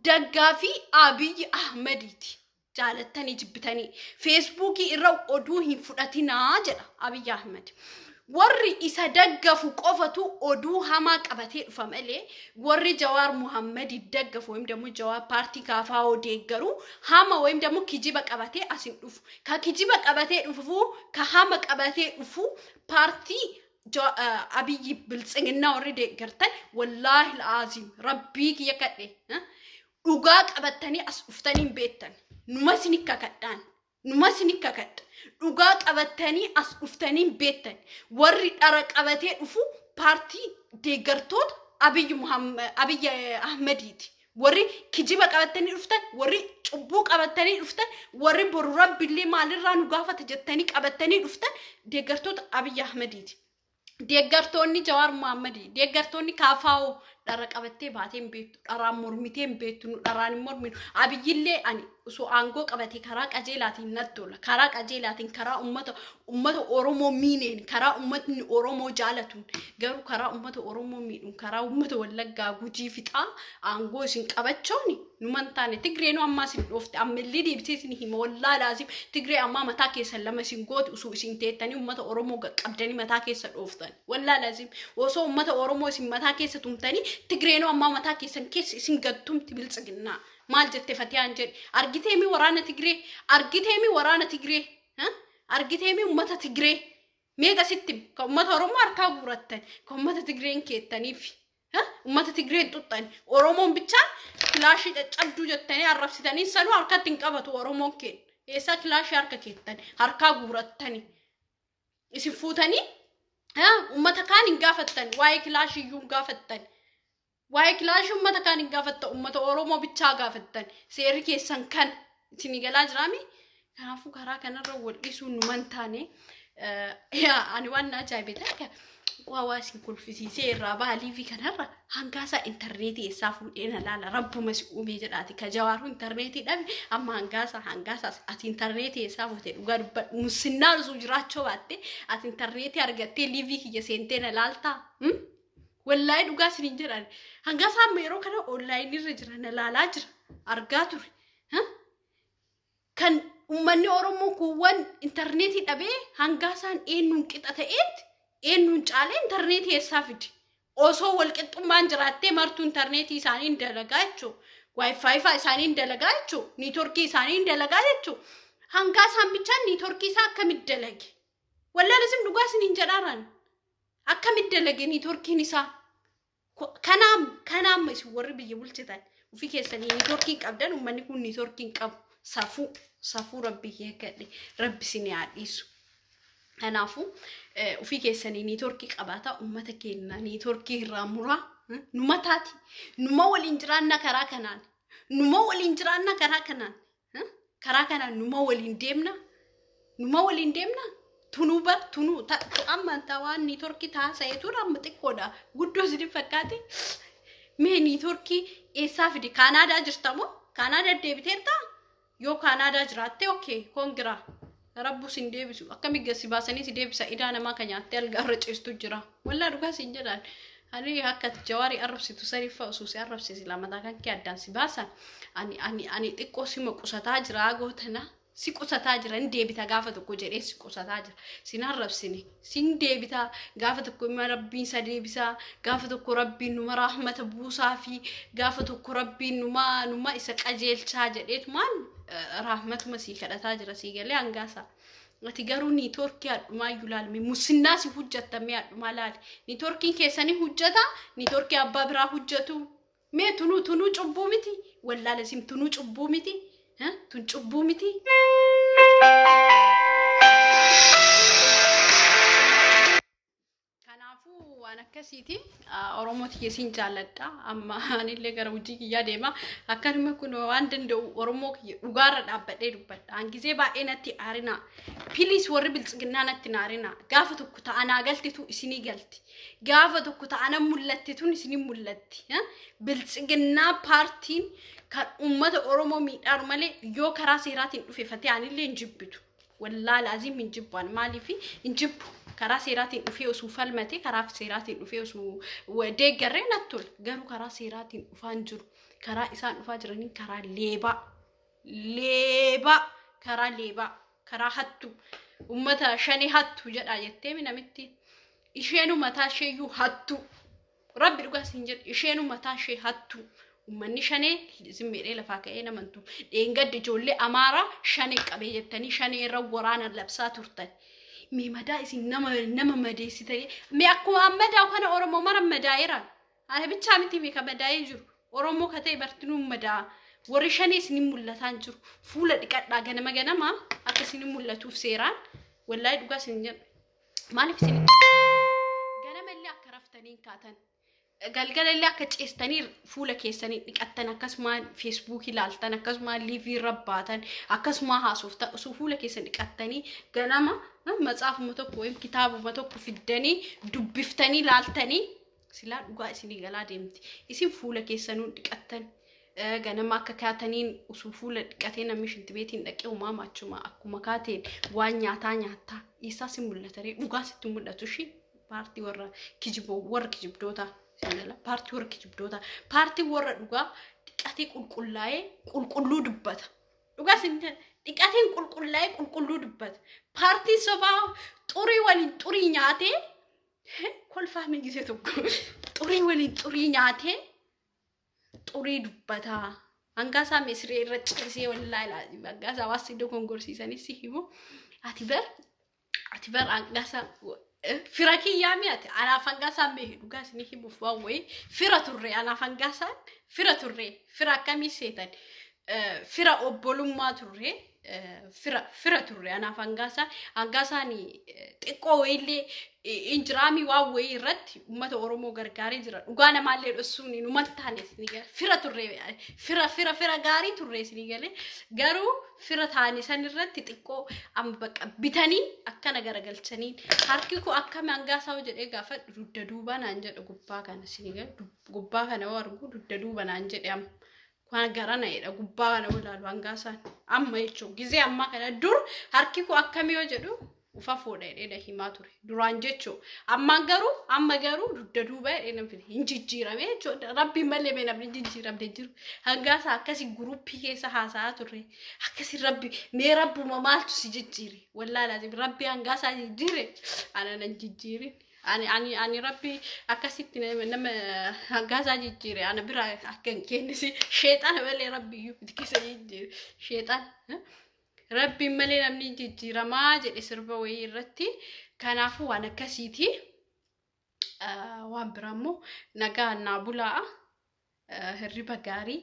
ደጋፊ Abiyyi Ahmediiti. Jaalattanii jibbitanii feesbuukii irra oduu hin fudhatinaa jedha Abiyyi Ahmed. Warri isa daggafu qofatu oduu hamaa qabatee dhufa malee warri Jawaar Muhammad daggafu ወይም ደግሞ Jawaar paartii KFO deeggaru hama ወይም ደግሞ kijiba qabatee as hin dhufu. Ka kijiba qabatee dhufu, ka hama qabatee dhufu paartii Abiyyi Biltsiginnaa warri deeggartan, wallaahi al'aaziim rabbii kiyya kadhe, dhugaa qabattanii as dhuftanii hin beektan. Numa isin kakadhaan. Numa isin kakadha. Dhugaa qabattanii as dhuftanii hin beektan. Warri dhara qabatee dhufu paartii deeggartoota Abiyyi Ahmediiti. Warri kijiba qabattanii dhuftan, warri cubbuu qabattanii dhuftan, warri boru rabbillee maalirraa nu gaafata jettanii qabattanii dhuftan deeggartoota Abiyyi Ahmediiti. Deeggartoonni Jawaar Muhammadii, deeggartoonni KFO dhara qabattee baatee hin beektu, dharaan mormitee hin beektu, nu dharaan hin morminu. Abiyyillee ani osoo aangoo qabatee karaa qajeelaatiin natti tola. Karaa qajeelaatiin, karaa ummata Oromoo miineen, karaa ummatni Oromoo jaalatuun, garuu karaa ummata Oromoo miidhuun, karaa ummata Wallaggaa Gujii fixaa aangoo isin qabachooni numan taane. Tigreenuu ammaa isin dhoofte, ammallee deebisee isin hima, wallaa laazim Tigree ammaa mataa keessan lama isin gooti osoo isin teettanii ummata Oromoo qaqqabdanii mataa keessa dhooftan. Wallaa laazim osoo ummata Oromoo isin mataa keessa tumtanii Tigreenuu ammaa mataa keessan keessa isin gattumti Biltsiginnaa. Maal jette Fatiyaan jedhe? Argiteemi waraana Tigree, argiteemi waraana Tigree, argiteemi ummata Tigree meeqa sitti ka ummata Oromoo harkaa guurattan, ka ummata Tigreen keettaniif ummata Tigreen xuxxan, Oromoon bichaan kilaashii caccabduu jettanii arrabsitanii sanuu harkatti hin qabatu Oromoon keenya. Eessaa kilaashii harka keettan harkaa guurattani isin fuutanii ummata kaan hin gaafattan, waa'ee kilaashii iyyuu hin gaafattan. Waa'ee kilaashii ummata kaan hin gaafattan, ummata Oromoo bichaa gaafattan. Seerri keessan kan isin galaa jiraami. Kanaafuu karaa kanarra wal dhiisuun numan taane. Ani waan ajaa'ibe takka waa isin kolfisiisee irraa baalii fi kanarra hangaasaa intarneetii eessaa fuudhee na laala, rabbuma si uumee jedhaati. Ka Jawaaru intarneetii dhabe, amma hangaasaa ati intarneetii eessaa fuute? Dhugaa dubbadhu, musinnaan osoo jiraachuu baatte ati intarneetii argattee liivii kiyya seentee na laaltaa? Wallaahi dhugaa isiniin jedhan, hangaasaa amma yeroo kana onlaayinii irra jira, na laalaa jira, argaa ture. Kan uummanni Oromoo kuuwwan intarneetii dhabee, hangaasaan eenyuun qixa ta'eetti, eenyuun caalee intarneetii eessaa fide? Osoo walqixxummaan jiraattee martuu intarneetii isaanii hin dalagaa jechuudha. Waayifaayi fa'aa isaanii hin dalagaa jechuudha. Niitoorkii isaanii hin dalagaa jechuudha. Hangaasaan bichaan niitoorkii isaa akkamitti dalage? Wallaahi dhugaa isiniin jedhaaraan. Akkamitti dalage niitoorkiin isaa? Kanaam isin warri biyya bulchitan ofii keessanii niitoorkii qabdan, uummanni kun niitoorkii hin qabu. Safuu safuu, rabbi eeggadhe, rabbi isin haa dhiisu. Kanaafuu ofii keessanii niitoorkii qabaataa, uummata keenya niitoorkii irraa muraa. Numa taati. Numa waliin jiraanna karaa kanaan. Numa waliin jiraanna karaa kanaan. Karaa kanaan numa waliin deemna. Numa waliin deemna. Tunuu bar tunuu amma waan niitoorkii taasa'eetu amma xiqqoodha. Guddoo isin fakkaate. Mee niitoorkii eessaa fide? Kaanaadaa jirta moo? Kaanaadaa deebiteertaa? Yoo Kaanaadaa jiraatte, okay, congra. Rabbu sin deebisu. Akkami gasi baasanii si deebisa? Idaa namaa kan nyaattee algaa irra ciistu jira. Wallaa dhugaa sin jedhaan. Ani akka Jawaarii arrabsitu saniif osoo si arrabsiisi lamataa kan kee addaan si baasan. Ani xiqqoo sima qusataa jira gootana. Si qusataa jira, hin deebita gaafa tokko jedhee si qusataa jira. Sin arrabsine. Sin deebita gaafa tokko, ima Rabbiin isa deebisaa, gaafa tokko Rabbiin numa rahmata buusaa fi gaafa tokko Rabbiin numa isa qajeelchaa jedheetumaan rahmatuma sii kadhataa jira, sii galee hangaasaa. Ati garuu niitoorkii hadhumaa iyyuu laalme, musinnaa si hojjettamee hadhumaa laali. Niitoorkiin keessanii hojjeta, niitoorkii abbaa biraa hojjetu. Mee tunuu cubbuu miti? Wallaale sim, tunuu cubbuu miti? Tun cubbuu miti? Kanaafuu waan akkasiiti. Oromoo kiyya, jaalladha. Amma anillee gara hojii kiyyaa deema. Akkanuma kun waan danda'u Oromoo kiyya dhugaarra dhaabbadhee dubbadha. Hangizee baay'ee natti aarina. Please, warri biltsiginnaa natti naarina. Gaafa tokko ta'anaa galtitu isinii galti. Gaafa tokko ta'ana mul'attitu isinii mul'atti. Biltsiginnaa paartiin kan uummata Oromoo miidhaaru malee yoo karaa seeraatiin dhufe fatee anillee hin jibbitu. Wallaa laazim hin jibbu ani, maaliif hin jibbu? Karaa seeraatiin dhufee osoo falmate, karaa seeraatiin dhufee osoo deeggarree natti tola. Garuu karaa seeraatiin dhufaa hin jiru. Karaa isaan dhufaa jiranii karaa leebaa. Leebaa, karaa leebaa, karaa hattu, uummata shanii hattu jedha jettee namitti. Isheenu mataa isheeyyuu hattu. Rabbi dhugaa siin jedhu, isheenu mataa ishee hattu. Uummanni shanee zimmeedhee lafaa ka'ee namantu. Dheengadde ijoollee Amaaraa shanee qabee jettanii shanee irra waraana labsaa turtan. Mee madaa isin nama madeessitanii. Mee akkuma ammadaa kana Oromoo mara madaa'eera. Ana bichaa miti beeka madaa'ee jiru. Oromoo ka ta'e bartinuu madaa. Warri shanee isin mul'ataa jiru. Fuula dhiqadhaa ganama ganama akka isin mul'atuuf seeraan. Wallaahi dhugaa isin jedhu. Maaliif isin ganama illee akka raftanii kaatan? Galgala illee akka ceestanii fuula keessanii dhiqattan, akkasuma Feesbuukii ilaaltan, akkasuma live irra baatan, akkasuma haasoftan, osoo fuula keessan dhiqattanii ganama matsaafuma tokko yookiin kitaabuma tokko fiddanii dubbiftanii ilaaltanii silaa dhugaa isinii galaa deemti. Isin fuula keessanuu dhiqattan, ganama akka kaataniin osoo fuula dhiqatee namni shintibeetiin dhaqee uumaama achuma akkuma kaateen waan nyaataa nyaattaa eessaa si mul'ata ree? Dhugaa sitti mul'atu ishii paartii warra kijiboo, warra kijibdootaa. Paartii warra kijibdoota, paartii warra dhugaa dhiqatee qulqullaa'ee qulqulluu dubbata. Dhugaa isin dhiqateen qulqullaa'ee qulqulluu dubbata. Paartiin sobaa xurii waliin xurii nyaatee kolfaa migisee tokko xurii waliin xurii nyaatee xurii dubbata. Hangaasaa siree irra ciisee, wallaahi hangaasaa waan si dogongorsiisanii si himu. Ati bar hangaasaa fira kiyyaa mi'ate, anaaf hangaasaan mee dhugaa isinii himuuf waan wayii fira turre, anaaf hangaasaan fira turre, fira akkamii seetan, fira obbolummaa turre, fira turre anaaf hangaasaan. Hangaasaan xiqqoo wayiillee injiraamii waan wayii irratti uummata Oromoo gargaaree jira. Dhugaa namaallee dhossuun numa taane isinii gale. Fira turre, fira gaarii turre isinii gale. Garuu fira taane san irratti xiqqoo amma bakka bitanii akkana garagalchanii harki koo akkami hangaasaa jedhee gaafadhu, dugda duuba naan jedhe. Gubbaa kana isinii gale, gubbaa kana yoo argu dugda duuba naan jedhe. Amma waan garana jedha, gubbaa kana ilaalu hangaasaan amma jechuun gizee ammaa kana. Dur harki koo akkamii yoo jedhu ufa fuudha jedhee himaa ture duraan jechuun. Ammaan garuu, amma garuu dugda duuba jedhee namni hin jijjiirame jechuudha. Rabbiin malee mee namni jijjiiramne jiru. Hangaasaa akkasi guruppii keessa haasa'aa turre akkasi. Rabbi mee rabbuma maaltu si jijjiire? Wallaahi laazim rabbi hangaasaa jijjiire, ana nan jijjiirin. Ani rabbi akkasitti nama hangaasaa jijjiire ana bira akka hin kennisi. Sheexana malee rabbi iyyuu keessa jijjiire sheexana. Rabbiin malee namni jijjiiramaa jedhe sirba wayii irratti. Kanaafuu waan akkasiiti. Waan biraa immoo nagaa naa bulaa. Hirriba gaarii,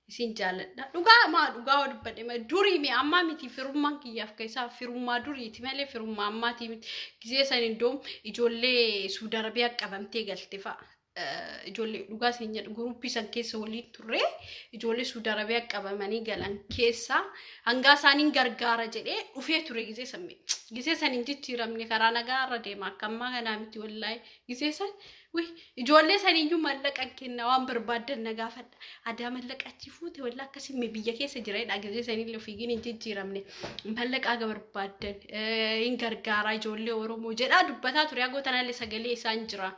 isin jaalladha. Dhugaa maa dhugaa waa dubbadhe, durii mee ammaa miti, firummaan kiyyaaf keessaa firummaa duriiti malee firummaa ammaatii miti. Gizee san iddoo ijoollee Suudi Arabiyaa qabamtee galte fa'a. Ijoollee dhugaa isin jedhu guruppii san keessa waliin turre, ijoollee Suudi Arabiyaa qabamanii galan keessa hangaa isaaniin gargaara jedhee dhufee ture. Gisee san, gisee san hin jijjiiramne, karaa nagaa irra deema. Akka ammaa kanaa miti wallaahi. Gisee san ijoollee saniyyuu mallaqa kenna, waan barbaaddan na gaafadha, adaa mallaqa achi fuute wallaa akkasii biyya keessa jira. Gisee sanillee ofiigiin hin jijjiiramne, mallaqa aga barbaaddan hin gargaara ijoollee Oromoo jedhaa dubbataa ture. Hagoo tanallee sagalee isaan jira.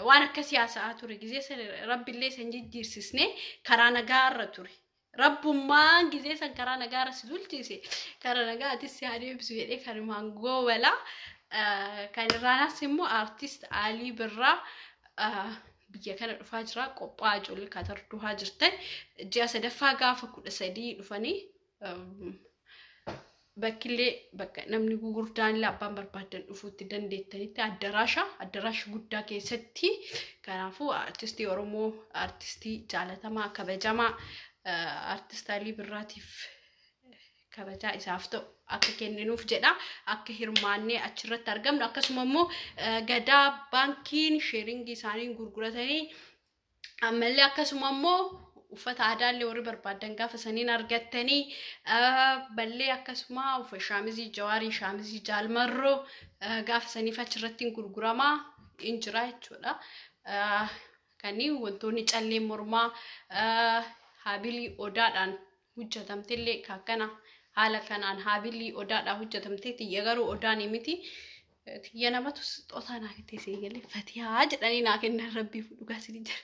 Waan akkasii haasa'aa ture. Gisee san rabbillee san jijjiirsisne, karaa nagaa irra ture. Rabbummaan gisee san karaa nagaa irra si bulchise, karaa nagaa atis si haa deebisu jedhee kanumaan goobala. Kan irraanaas immoo Aartist Alii Birraa biyya kana dhufaa jira. Qophaa'aa, ijoollee Katar duhaa jirtan. Ji'a sadaffaa gaafa 13 dhufanii, bakkillee bakka namni gurguddaan illee abbaan barbaadan dhufuutti dandeettanitti, addaraasha guddaa keessatti. Kanaafuu aartistii Oromoo, aartistii jaalatamaa, kabajamaa, Aartist Alii Birraatiif kabajaa isaaf ta'u akka kenninuuf jedha, akka hirmaannee achirratti argamnu. Akkasuma immoo Gadaa Baankiin sharingii isaanii gurguratanii, ammallee akkasuma immoo uffata aadaallee warri barbaadan gaafa saniin argattanii ballee, akkasuma uffata shaamizii Jawaarii, shaamizii Jaalmarroo gaafa saniif achirratti gurguramaa hin jira jechuudha. Kanneen wantoonni callee mormaa haabilii odaadhaan hojjetamtellee akkana haala kanaan haabilii odaadhaan hojjetamtee, tiyya garuu odaan miti. Tiyya namatu xootaa naa kennee seegalee fatihaa jedhanii naa kennan, rabbii dhugaa isin jira.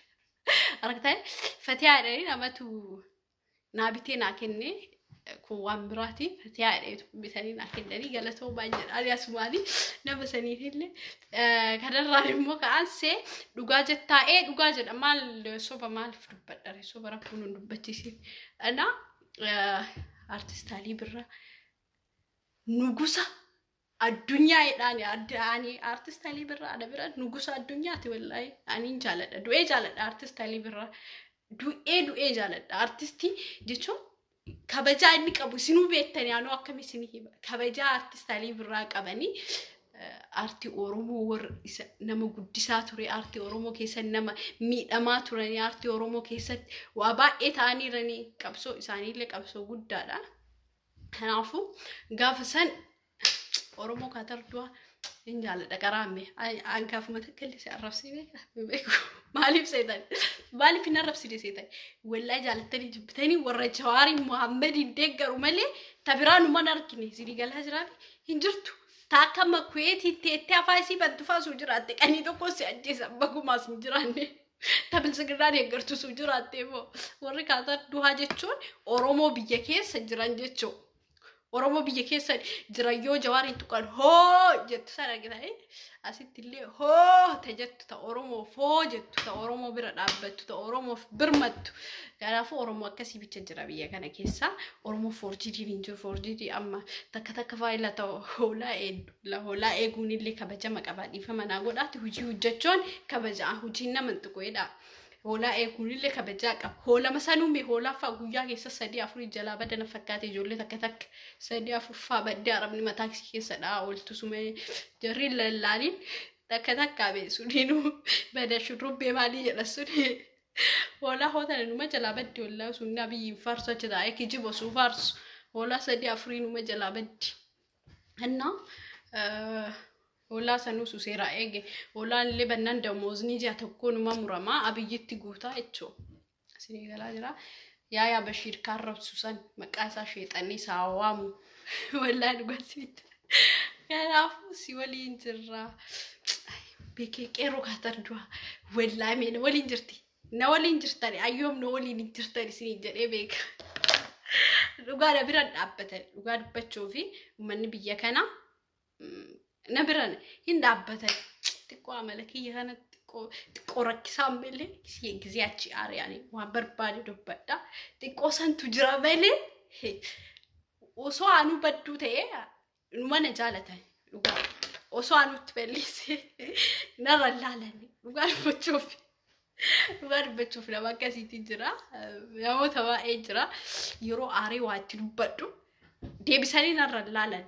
Argitanii, fatihaa jedhanii namatu naa bitee naa kenne. Kun waan biraati. Fatihaa jedhanii bitanii naa kennanii, galatoomaa jedhanii asumaanii nama saniifillee. Kanarraan immoo ka'aansee dhugaa jettaa ee dhugaa jedha, maal soba maaliif dubbadhare, soba rakkoon hin dubbachiisin. Na Aartist Alii Birraa nugusa addunyaa jedhaani ani. Aartist Alii Birraa ana bira nugusa addunyaati wallaahi. Ani hin jaaladha, du'ee jaaladha Aartist Alii Birraa, du'ee du'ee jaaladha. Aartistii jechuun kabajaa inni qabu isinuu beektanii, anuu akkam isinii hima? Kabajaa Aartist Alii Birraa qabanii, aartii Oromoo warra isa nama guddisaa ture, aartii Oromoo keessa nama miidhamaa turanii, aartii Oromoo keessatti waa baay'ee ta'aniiranii, qabsoo isaaniillee qabsoo guddaadha. Kanaafuu gaafa san Oromoo Katar du'a hin jaalladha qaraame. An gaafuma takka illee si arrabsee beekaa? Beeku. Maaliif seetan? Maaliif hin arrabsine seetan? Wallaahi jaalattanii jibbitanii warra Jawaarii Muhammadiin deeggaru malee tabiraa numan argine. Isinii galaa jiraafi hin jirtu. Ta akka makuweetii teettee afaan isii bantu fa'aa suu jiraatte qanii tokko si ajjeesa, bagumaas hin jiraanne. Ta bilisiginnaa deeggartu suu jiraatte immoo warri Katar duhaa jechuun Oromoo biyya keessa jiran jechuudha. Oromoo biyya keessa jiran yoo Jawaariin tuqan hoo jettu sana argitanii, asitti illee hoo ta jettu, ta Oromoof hoo jettu, ta Oromoo bira dhaabbattu, ta Oromoof birmattu. Kanaafuu Oromoo akkasii bicha jira biyya kana keessa. Oromoo foorjidiin hin jiru. Foorjidii amma takka takka faayila ta hoolaa eegdu, hoolaa eeguun illee kabajama qaba. Dhiifama naa godhaati, hojii hojjechuun kabajaa, hojiin nama hin tuqeedha. Hoolaa eeguun illee kabajaa qaba. Hoolama sanuumi hoolaa fa'a guyyaa keessa sadii afurii jalaa badana fakkaate. Ijoollee takka takka sadii afur fa'a baddee arabni mataa keessa dha'a ooltu sumee jarri lallaaliin takka takka bee suniinuu bada shurrubbee maalii jedha suni. Hoolaa hootana numa jalaa baddi hoolaa sun biyyiin faarsu achi taa'ee kijiba osoo faarsu hoolaa sadii afurii numa jalaa baddi. Innaa hoolaa sanuu suseeraa eege, hoolaan illee bannaan damoosni ji'a tokko numa muramaa Abiyyitti guutaa jechuudha. Isinii galaa jira. Yaayaa Bashiir kaan rabsu san maqaa isaa sheexanii isaa waamu. Wallaahi dhugaa sitti. Kanaafuu si waliin jirra. Beekee qeerroo Kaatar du'a. Wallaahi mee na waliin jirti. Na waliin jirtani, ayyoom na waliin hin jirtan isiniin jedhee beeka. Dhugaa na bira dhaabbatan, dhugaa dubbachuu fi uummanni biyya kanaa na bira hin dhaabbatan. Xiqqoo amala kiyya kana xiqqoo xiqqoo rakkisaa malee gisee achi aari'anii waan barbaade dubbadha. Xiqqoo santu jira malee osoo anuu badduu ta'ee numa na jaalatan dhugaa. Osoo anuutti balleessee narra laalan dhugaa dubbachuuf. Dhugaa dubbachuuf nama akkasiitu jira. Namoota baay'ee jira. Yeroo aaree waa itti dubbadhu deebisanii narra laalan.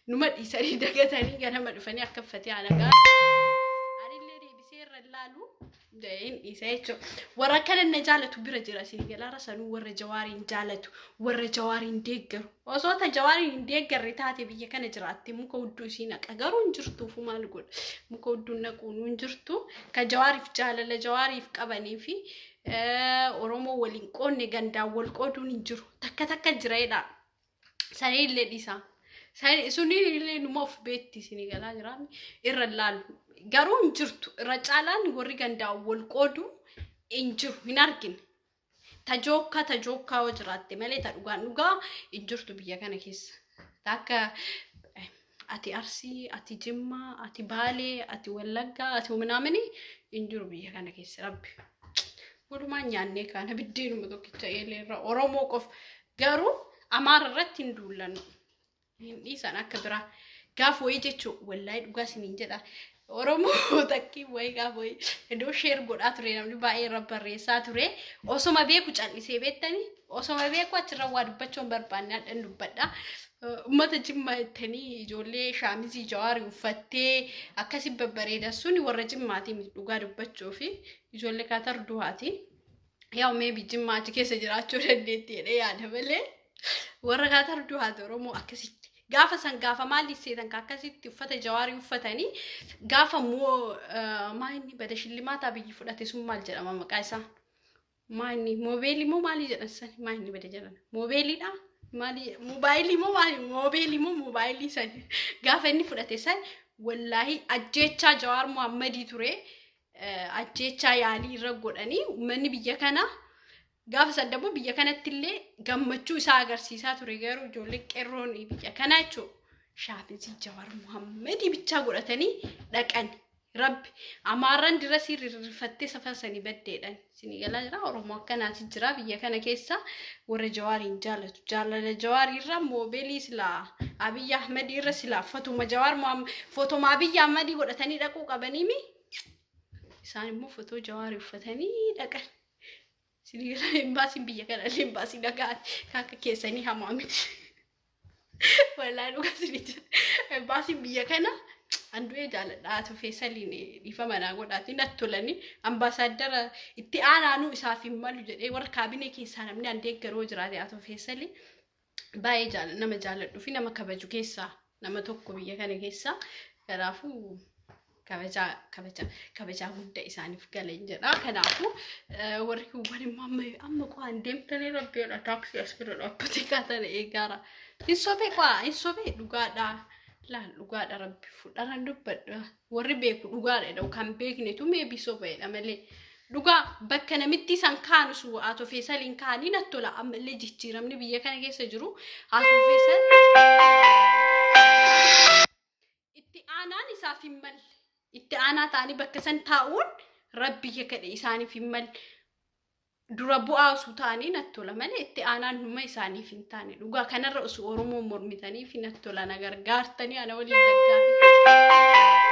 Numa dhiisanii dagatanii ganama dhufanii akka uffatee alagaa. Anillee deebisee irra Irra laalu hin dhiisa jechuudha. Warra kana na jaalatu bira jira isin galaara sanuu warra Jawaariin jaalatu, warra Jawaariin deeggaru. Osoo ta Jawaariin hin deeggarre taate biyya kana jiraatte muka hudduu isii naqa, garuu hin jirtuufu maal godha, muka hudduu naquun hin jirtu. Ka Jawaariif jaalala Jawaariif qabanii fi Oromoo waliin qoonne gandaan wal qooduun hin jiru. Takka takka jira jedha. Sanii illee dhiisa. Suni illee numa of beetti isin galaa jira irra laalu. Garuu hin jirtu, irra caalaan warri gandaan wal qoodu hin jiru, hin argine. Tajookkaa tajookkaa yoo jiraatte malee ta dhugaan dhugaa hin jirtu biyya kana keessa. Akka ati Arsii, ati Jimmaa, ati Baalee, ati Wallaggaa, ati Minaamini hin jiru biyya kana keessa rabbi. Walumaan nyaannee kaana biddeenuma tokkicha eeleerra Oromoo qofa. Garuu Amaara irratti hin duullannu. Hin dhiisan akka biraa. Gaaf wayii jechuun wallaayii dhugaa isiniin jedha. Oromoo takkii wayii gaaf wayii iddoo share godhaa ture, namni baay'ee irra barreessaa ture. Osoma beeku callisee beektanii, osoma beeku achirra waa dubbachuu hin barbaanne hadhan dubbadha. Uummata Jimmaa jettanii ijoollee shaamizii Jawaarii uffattee akkasi babbareedan suni warra Jimmaatii dhugaa dubbachuu fi ijoollee Kaatar du'aati. Yaa maybe Jimmaa achi keessa jiraachuu dandeetti jedhee yaada malee warra Kaatar du'aati Oromoo akkasitti. Gaafa san gaafa maali seetan ka akkasitti uffata Jawaarii uffatanii gaafa moo maa inni bada shillimaataa biyyi fudhate sun maal jedhama maqaa isaa? Maa inni moobeelii moo maali jedhan san, maa inni bada jedhan moobeeliidha? Maali moobaayilii moo maali moobeelii moo moobaayilii san gaafa inni fudhate san wallaahi ajjeechaa Jawaar Muhammadii ture, ajjeechaa yaalii irra godhanii uummanni biyya kanaa gaafa san dammoo biyya kanatti illee gammachuu isaa agarsiisaa ture. Garuu ijoollee qeerroon biyya kanaa jechuun shaamizii Jawaar Muhammadii bichaa godhatanii dhaqan. Rabbi Amaarran dira sii rirrifattee safasanii baddeedhan. Isinii galaa jira, Oromoo akkanaati jira biyya kana keessa warra Jawaariin jaalatu. Jaalala Jawaarii irra moobeelii silaa Abiyyi Ahmedii irra silaa fotuma Jawaar fotuma Abiyyi Ahmedii godhatanii dhaquu qabaniimi. Isaan immoo fotoo Jawaarii uffatanii dhaqan. Isinii galaa, embaasiin biyya kana illee embaasii dhagaati. Akka keessanii hamaa miti. Wallaahi dhugaa isinii jira. Embaasiin biyya kana andu'ee jaaladha. Haa Feesaliin dhiifama naa godhaati natti tolanii ambaasaaddara itti aanaanuu isaaf hin malu jedhee warra kaabinee keessaa namni an deeggaroo jiraate haa Feesalii baay'ee jaala nama jaaladhuu fi nama kabaju keessaa nama tokko biyya kana keessaa. Kanaafuu kabajaa kabajaa kabajaa guddaa isaaniif galan jedha. Kanaafuu warri kuuwwan immoo amma amma qo'aan deemtanii rabbiidha taaksii as bira dhaabbatee kaatan eegaara. Hin sobee qo'aa, hin sobee, dhugaadha. Laal, dhugaadha, rabbi fudharan dubbadha. Warri beeku dhugaadha jedhu, kan beeknetu maybe sobeedha malee. Dhugaa bakka namitti isaan kaanu su Ato Feesaliin kaanii natti tola. Ammallee jijjiiramni biyya kana keessa jiru Ato Feesal itti aanaan isaaf hin malle. Itti aanaa ta'anii bakka san taa'uun rabbi kadhe isaaniif hin malle. Dura bu'aa osoo ta'anii natti tola malee itti aanaan numa isaaniif hin taane. Dhugaa kanarra osoo Oromoo mormitanii fi natti tola, na gargaartanii ana waliin daggaafi.